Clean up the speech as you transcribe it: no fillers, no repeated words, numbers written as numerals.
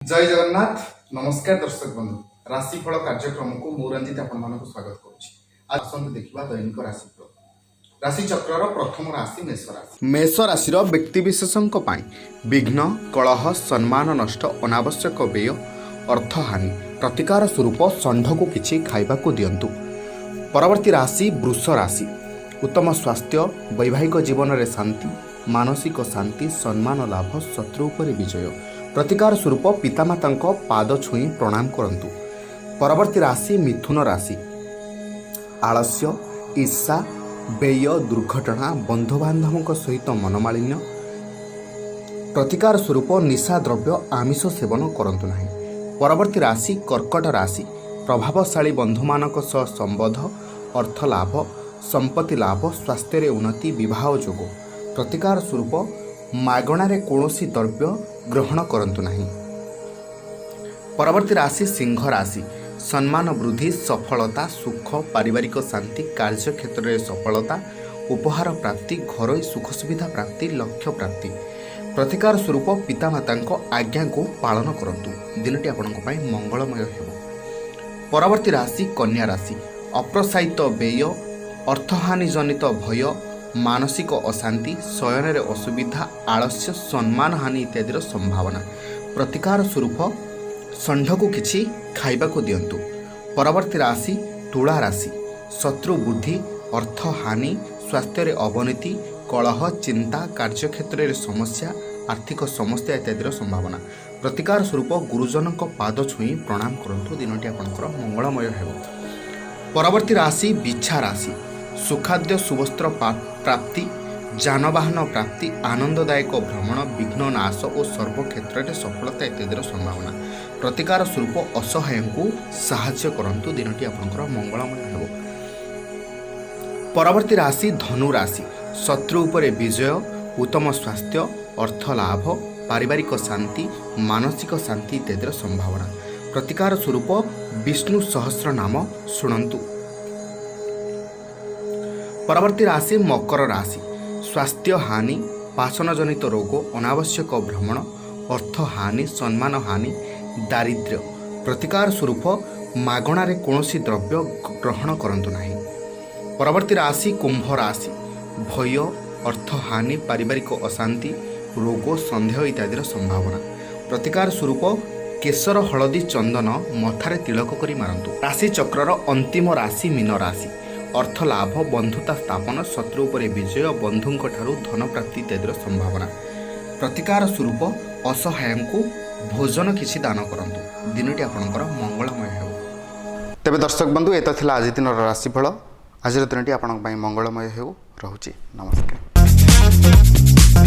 ଜୟ ଜଗନ୍ନାଥ। ନମସ୍କାର ଦର୍ଶକ ବନ୍ଧୁ, ରାଶିଫଳ କାର୍ଯ୍ୟକ୍ରମକୁ ମୁଁ ରଞ୍ଜିତ ଆପଣମାନଙ୍କୁ ସ୍ୱାଗତ କରୁଛି। ଆସନ୍ତୁ ଦେଖିବା ଦୈନିକ ରାଶିଫଳ। ରାଶି ଚକ୍ରର ପ୍ରଥମ ରାଶି ମେଷ ରାଶି। ମେଷ ରାଶିର ବ୍ୟକ୍ତିବିଶେଷଙ୍କ ପାଇଁ ବିଘ୍ନ, କଳହ, ସମ୍ମାନ ନଷ୍ଟ, ଅନାବଶ୍ୟକ ବ୍ୟୟ, ଅର୍ଥହାନି। ପ୍ରତିକାର ସ୍ୱରୂପ ଷଣ୍ଢକୁ କିଛି ଖାଇବାକୁ ଦିଅନ୍ତୁ। ପରବର୍ତ୍ତୀ ରାଶି ବୃଷ ରାଶି। ଉତ୍ତମ ସ୍ୱାସ୍ଥ୍ୟ, ବୈବାହିକ ଜୀବନରେ ଶାନ୍ତି, ମାନସିକ ଶାନ୍ତି, ସମ୍ମାନ ଲାଭ, ଶତ୍ରୁ ଉପରେ ବିଜୟ। ପ୍ରତିକାର ସ୍ୱରୂପ ପିତାମାତାଙ୍କ ପାଦ ଛୁଇଁ ପ୍ରଣାମ କରନ୍ତୁ। ପରବର୍ତ୍ତୀ ରାଶି ମିଥୁନ ରାଶି। ଆଳସ୍ୟ, ଈର୍ଷା, ବ୍ୟୟ, ଦୁର୍ଘଟଣା, ବନ୍ଧୁବାନ୍ଧବଙ୍କ ସହିତ ମନମାଳିନ୍ୟ। ପ୍ରତିକାର ସ୍ୱରୂପ ନିଶା ଦ୍ରବ୍ୟ, ଆମିଷ ସେବନ କରନ୍ତୁ ନାହିଁ। ପରବର୍ତ୍ତୀ ରାଶି କର୍କଟ ରାଶି। ପ୍ରଭାବଶାଳୀ ବନ୍ଧୁମାନଙ୍କ ସହ ସମ୍ବନ୍ଧ, ଅର୍ଥ ଲାଭ, ସମ୍ପତ୍ତି ଲାଭ, ସ୍ୱାସ୍ଥ୍ୟରେ ଉନ୍ନତି, ବିବାହ ଯୋଗ। ପ୍ରତିକାର ସ୍ୱରୂପ ମାଗଣାରେ କୌଣସି ଦ୍ରବ୍ୟ ଗ୍ରହଣ କରନ୍ତୁ ନାହିଁ। ପରବର୍ତ୍ତୀ ରାଶି ସିଂହ ରାଶି। ସମ୍ମାନ ବୃଦ୍ଧି, ସଫଳତା, ସୁଖ, ପାରିବାରିକ ଶାନ୍ତି, କାର୍ଯ୍ୟକ୍ଷେତ୍ରରେ ସଫଳତା, ଉପହାର ପ୍ରାପ୍ତି, ଘରୋଇ ସୁଖ ସୁବିଧା ପ୍ରାପ୍ତି, ଲକ୍ଷ୍ୟ ପ୍ରାପ୍ତି। ପ୍ରତିକାର ସ୍ୱରୂପ ପିତାମାତାଙ୍କ ଆଜ୍ଞାକୁ ପାଳନ କରନ୍ତୁ। ଦିନଟି ଆପଣଙ୍କ ପାଇଁ ମଙ୍ଗଳମୟ ହେବ। ପରବର୍ତ୍ତୀ ରାଶି କନ୍ୟା ରାଶି। ଅପ୍ରତ୍ୟାଶିତ ବ୍ୟୟ, ଅର୍ଥହାନି ଜନିତ ଭୟ, ମାନସିକ ଅଶାନ୍ତି, ଶୟନରେ ଅସୁବିଧା, ଆଳସ୍ୟ, ସମ୍ମାନ ହାନି ଇତ୍ୟାଦିର ସମ୍ଭାବନା। ପ୍ରତିକାର ସ୍ୱରୂପ ଷଣ୍ଢକୁ କିଛି ଖାଇବାକୁ ଦିଅନ୍ତୁ। ପରବର୍ତ୍ତୀ ରାଶି ତୁଳା ରାଶି। ଶତ୍ରୁ ବୃଦ୍ଧି, ଅର୍ଥ ହାନି, ସ୍ୱାସ୍ଥ୍ୟରେ ଅବନତି, କଳହ, ଚିନ୍ତା, କାର୍ଯ୍ୟକ୍ଷେତ୍ରରେ ସମସ୍ୟା, ଆର୍ଥିକ ସମସ୍ୟା ଇତ୍ୟାଦିର ସମ୍ଭାବନା। ପ୍ରତିକାର ସ୍ୱରୂପ ଗୁରୁଜନଙ୍କ ପାଦ ଛୁଇଁ ପ୍ରଣାମ କରନ୍ତୁ। ଦିନଟି ଆପଣଙ୍କର ମଙ୍ଗଳମୟ ହେବ। ପରବର୍ତ୍ତୀ ରାଶି ବିଛା ରାଶି। ସୁଖାଦ୍ୟ, ସୁବସ୍ତ୍ର ପ୍ରାପ୍ତି, ଯାନବାହନ ପ୍ରାପ୍ତି, ଆନନ୍ଦଦାୟକ ଭ୍ରମଣ, ବିଘ୍ନ ନାଶ ଓ ସର୍ବକ୍ଷେତ୍ରରେ ସଫଳତା ଇତ୍ୟାଦିର ସମ୍ଭାବନା। ପ୍ରତିକାର ସ୍ୱରୂପ ଅସହାୟଙ୍କୁ ସାହାଯ୍ୟ କରନ୍ତୁ। ଦିନଟି ଆପଣଙ୍କର ମଙ୍ଗଳମୟ ହେବ। ପରବର୍ତ୍ତୀ ରାଶି ଧନୁ ରାଶି। ଶତ୍ରୁ ଉପରେ ବିଜୟ, ଉତ୍ତମ ସ୍ୱାସ୍ଥ୍ୟ, ଅର୍ଥ ଲାଭ, ପାରିବାରିକ ଶାନ୍ତି, ମାନସିକ ଶାନ୍ତି ଇତ୍ୟାଦିର ସମ୍ଭାବନା। ପ୍ରତିକାର ସ୍ୱରୂପ ବିଷ୍ଣୁ ସହସ୍ର ନାମ ଶୁଣନ୍ତୁ। ପରବର୍ତ୍ତୀ ରାଶି ମକର ରାଶି। ସ୍ୱାସ୍ଥ୍ୟ ହାନି, ପାଚନଜନିତ ରୋଗ, ଅନାବଶ୍ୟକ ଭ୍ରମଣ, ଅର୍ଥ ହାନି, ସମ୍ମାନ ହାନି, ଦାରିଦ୍ର୍ୟ। ପ୍ରତିକାର ସ୍ୱରୂପ ମାଗଣାରେ କୌଣସି ଦ୍ରବ୍ୟ ଗ୍ରହଣ କରନ୍ତୁ ନାହିଁ। ପରବର୍ତ୍ତୀ ରାଶି କୁମ୍ଭ ରାଶି। ଭୟ, ଅର୍ଥ ହାନି, ପାରିବାରିକ ଅଶାନ୍ତି, ରୋଗ, ସନ୍ଦେହ ଇତ୍ୟାଦିର ସମ୍ଭାବନା। ପ୍ରତିକାର ସ୍ୱରୂପ କେଶର, ହଳଦୀ, ଚନ୍ଦନ ମଥାରେ ତିଳକ କରି ମାରନ୍ତୁ। ରାଶି ଚକ୍ରର ଅନ୍ତିମ ରାଶି ମୀନ ରାଶି। ଅର୍ଥ ଲାଭ, ବନ୍ଧୁତା ସ୍ଥାପନ, ଶତ୍ରୁ ଉପରେ ବିଜୟ, ବନ୍ଧୁଙ୍କ ଠାରୁ ଧନ ପ୍ରାପ୍ତି ଇତ୍ୟାଦିର ସମ୍ଭାବନା। ପ୍ରତିକାର ସ୍ୱରୂପ ଅସହାୟଙ୍କୁ ଭୋଜନ କିଛି ଦାନ କରନ୍ତୁ। ଦିନଟି ଆପଣଙ୍କର ମଙ୍ଗଳମୟ ହେବ। ତେବେ ଦର୍ଶକ ବନ୍ଧୁ, ଏ ତ ଥିଲା ଆଜି ଦିନର ରାଶିଫଳ। ଆଜିର ଦିନଟି ଆପଣଙ୍କ ପାଇଁ ମଙ୍ଗଳମୟ ହେଉ। ରହୁଛି, ନମସ୍କାର।